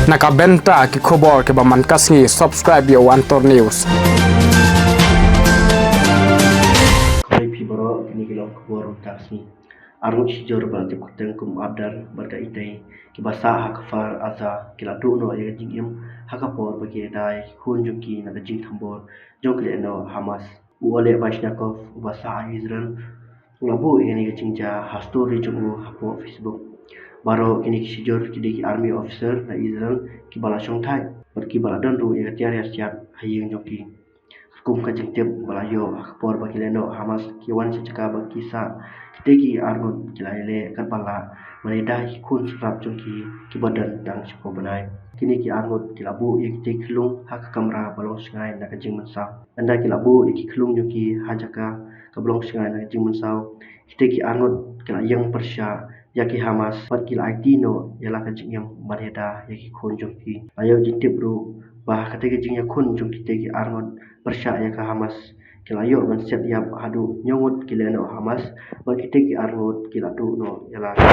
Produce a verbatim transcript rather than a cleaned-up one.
Na ka bynta ki khubor kiba man ka sngi, subscribe ïa u Antor News. Khublei phi baroh, kine ki long khubor mynta ka sngi. Arngut shijur ba la tip kyrteng kum Abdar bad ka Itei, kiba sah ha ka Kfar Aza, ki la duh noh ïa ka jingim ha ka por ba ki ïada ïa ki khun jong ki na ka jingthombor jong ki lehnoh Hamas. U Oleg Vashnyakov, uba sah ha Israel, u la buh ïa kane ka jingjia ha story jong u hapoh Facebook. Baroh kine ki shijur ki dei ki army officer na Israel kiba la shongthait bad kiba la don ruh ïa ka tiar ïasiat ha ïing jong ki. Katkum ka jingtip ba la ïoh, ha ka por ba ki lehnoh Hamas ki wan sha jaka ba ki sah, kitei ki arngut ki la ïaleh katba lah ban ïada ïa ki khun synrap jong ki, kiba don tang shiphew bnai. Kine ki arngut ki la buh ïa kitei ki khyllung ha ka kamra ba long shngaiñ na ka jingmynsaw. Ynda ki la buh ïa ki khyllung jong ki ha jaka kaba long shngaiñ na ka jingmynsaw, kitei ki arngut ki la ïeng pyrshah ïa ki Hamas bad ki la aiti noh ïa la ka jingim ban ïada ïa ki khun jong ki. La ïoh jingtip ruh ba ha katei ka jingïakhun jong kitei ki arngut pyrshah ïa ka Hamas, ki la ïoh ban siat ïap haduh hynñiew ngut ki lehnoh Hamas bad kitei ki arngut ki la duh noh ïa la ka